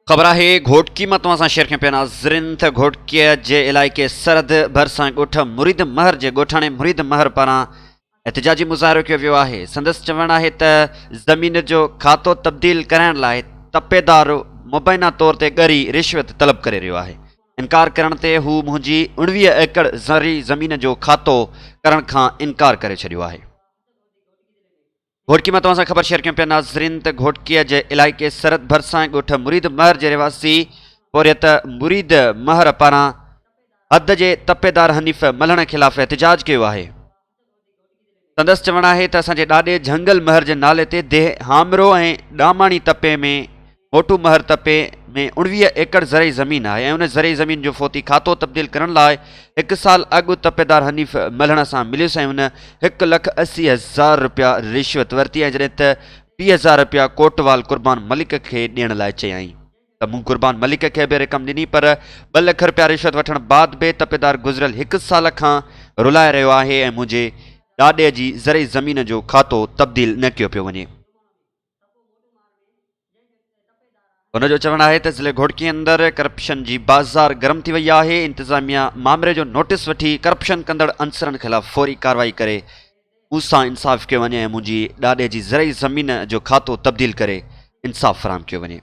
خبر آهي گهوٽڪي مان توهان سان شيئر ڪيون پيا ناظرين ته گهوٽڪي جي علائقي سرحد ڀرسان ڳوٺ مريد مهر جي ڳوٺاڻي مريد مهر پاران احتجاجي مظاهرو ڪيو ويو آهي سندس چوڻ آهي ته زمين جو کاتو تبديل ڪرائڻ لاء تپيدار مبينا طور تي ڳري رشوت طلب ڪري رهيو آهي انڪار ڪرڻ تي هو منهنجي 19 ايڪڙ زرعي زمين جو کاتو ڪرڻ کان انڪار ڪري ڇڏيو آهي. گهوٽڪي مان توهان سان خبر شيئر ڪيون پيا ناظرين ته گهوٽڪي جي علائقي سرحد ڀرسان ڳوٺ مريد مهر جي رهواسي پورهيت مريد مهر پاران حد جي تپيدار حنيف ملهڻ خلاف احتجاج ڪيو آهي. سندس چوڻ آهي ته اسان جي ڏاڏي جهنگل مهر جي نالي تي ديهه هامرو ۽ ڏاماڻي تپي ۾ موٽو مهر تپي ۾ 19 ايڪڙ زرعي زمين آهي ۽ ان زرعي زمين جو فوتي کاتو تبديل ڪرڻ لاء هڪ سال اڳ تپيدار حنيف ملهڻ سان مليس ۽ هن هڪ لک 80 هزار رپيا رشوت ورتي ۽ جڏهن ته 20 هزار رپيا ڪوٽوال قربان ملڪ کي ڏيڻ لاء چيائين ته مون قربان ملڪ کي به رقم ڏني پر ٻه لک رپيا رشوت وٺڻ بعد به تپيدار گذريل هڪ سال کان رلائي رهيو آهي ۽ منهنجي ڏاڏي جي زرعي زمين جو کاتو تبديل نه ڪيو پيو وڃي. هن جو چوڻ آهي ته ضلعي گهوٽڪي اندر ڪرپشن جي بازار گرم ٿي وئي آهي، انتظاميا مامري جو نوٽيس وٺي ڪرپشن ڪندڙ عنصرن خلاف فوري ڪارروائي ڪري مون سان انصاف ڪيو وڃي ۽ منهنجي ڏاڏي جي زرعي زمين جو کاتو تبديل ڪري انصاف فراهم ڪيو وڃي.